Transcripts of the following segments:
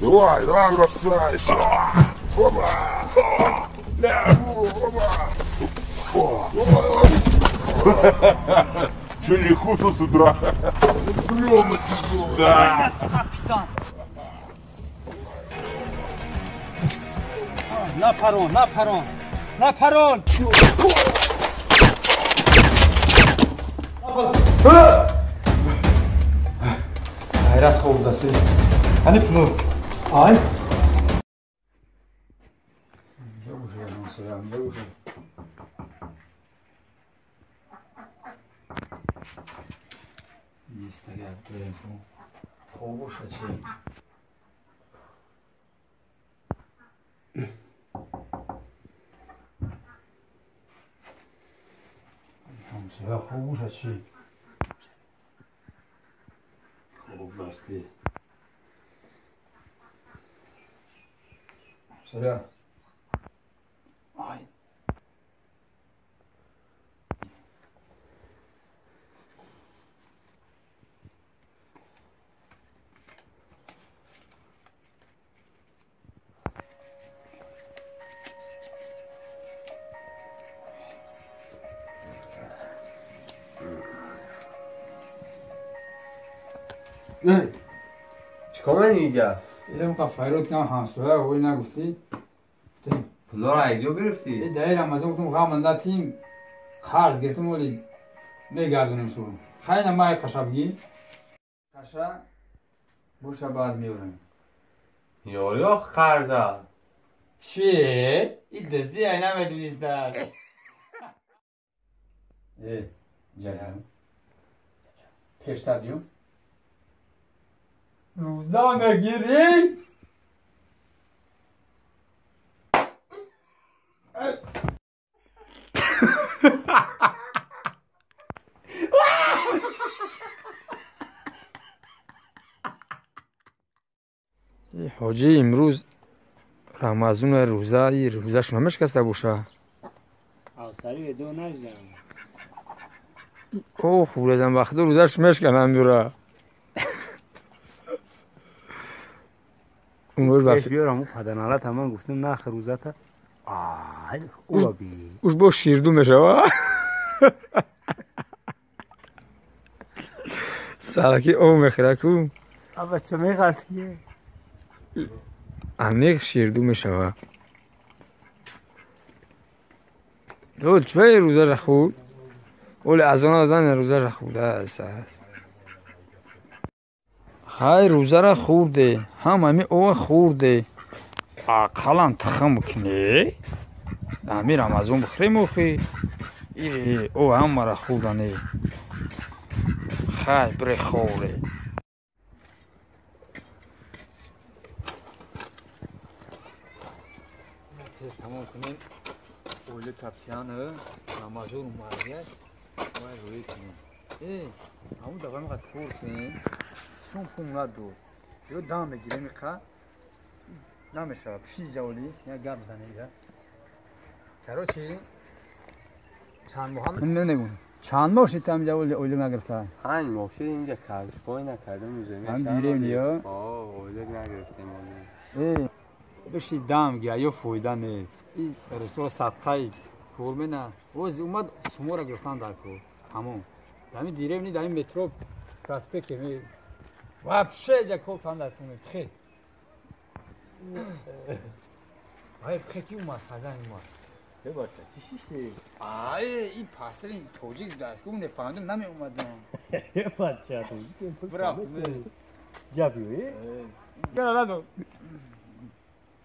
Давай, давай, бросай еще. Опа! Опа! Че, не кушал с утра? Да. На парон, на парон, на парон! Хайрат хобдаси. Ани пуло. Ай. ҳамсоя хуб бошад чӣ? Хуб дасти. Ҳамсоя. Ай. چیکار من اینجا؟ اینم که فایرات کم همسایه اوی نگفتی؟ پولا رو ایجا گرفتی؟ این دهی رمضان گفتم غم انداتیم قرض گرفتم ولی میگردونیم شو. خیلی مای قشبگی قشا بوشا بعد میورم. یاری آخ قرضه چی؟ این دزدی ای نمیدونیست در. ای جایم پیشتر بیوم روزا نگیری؟ ҳоҷӣ имрӯз рамазон рӯза и рӯзаш намешкаста боша. О хӯрезан вақто рӯзаш мешканам дура. Биёрам паданалат ман гуфтам нах рӯзата. Ай уби. Уш бо ширду мешава. Сараки о мехӯра ку. Аба ча мехалтие? Амиқ ширду мешава. О чӯй рӯзаша хӯрд? Оли азона додан рӯзаша хӯрдааст. Хай рӯзара хӯрде, ҳам ами ова хӯрде. Ақаллан тухм кунӣ? Ами Рамазон бихӯрем охи. О ҳамара хӯрдане. Хай бире хӯре. Тез тамом кунем. Оила капитан Рамазон омадия. Вай рӯй кунем. Э, ҳамун дафъа меқад кор кунем. Сум пум надод. Ё дам мегирем иқа. Намешавад. Пиши ҷаволи, я гап занем я. Короче, чанд моҳ намегӯм. Чанд моҳ шид там ҷаволи оила нагирифта? 5 моҳ шид инҷа кардушпой накардем рӯза. Ҳам дирем ё? О, оила нагирифтем. Э, биши дам гия ё фоида нест. И ресура садқаи кор мена. Оз омад сумора гирифтан дар кор. Тамом. Дами дирем ни дами метро проспект ми вообще ҷа кор кан дар кор. Хе. Вай пхе ки омад фазан омад. Бебаша, чӣ шишти? Ай, ин пасри тоҷик будааст, ки нефаҳмидам намеомадам. Бача, Брафтум. Ҷабиё, э? Гара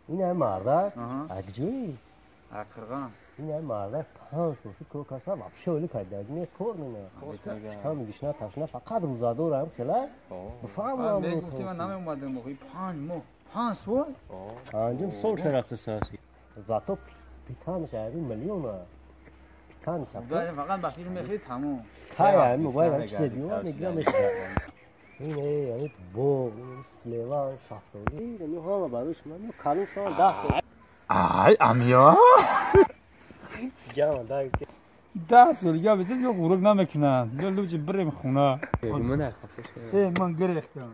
Ин ҳам мардак, акҷӯй? Ақирған. Ин ҳам мардак 5 сол шуд кор каса вообще оила пайда не кор мена. Шикам гишна ташна фақат рӯзадор ҳам хела. Бифаҳмам. Мегуфти ман намеомадам, охи 5 моҳ, 5 сол? 5 сол шарафта саси. Зато питанш ари миллиона. Питанш. Фақат ба филм мехӯри тамом. Хай, ҳами мобайл ҳам чизе биёр мегирам мехӯрам. Ин яъне боғ, слева, шафтолӣ, ин ҳама барои шумо калон шумо 10 сол. Ай, амиё. Ҷамъ дай. 10 сол дига бизем ё ғурур намекунанд. Ё лучи бирем хона. Ман Э, ман гирехтам.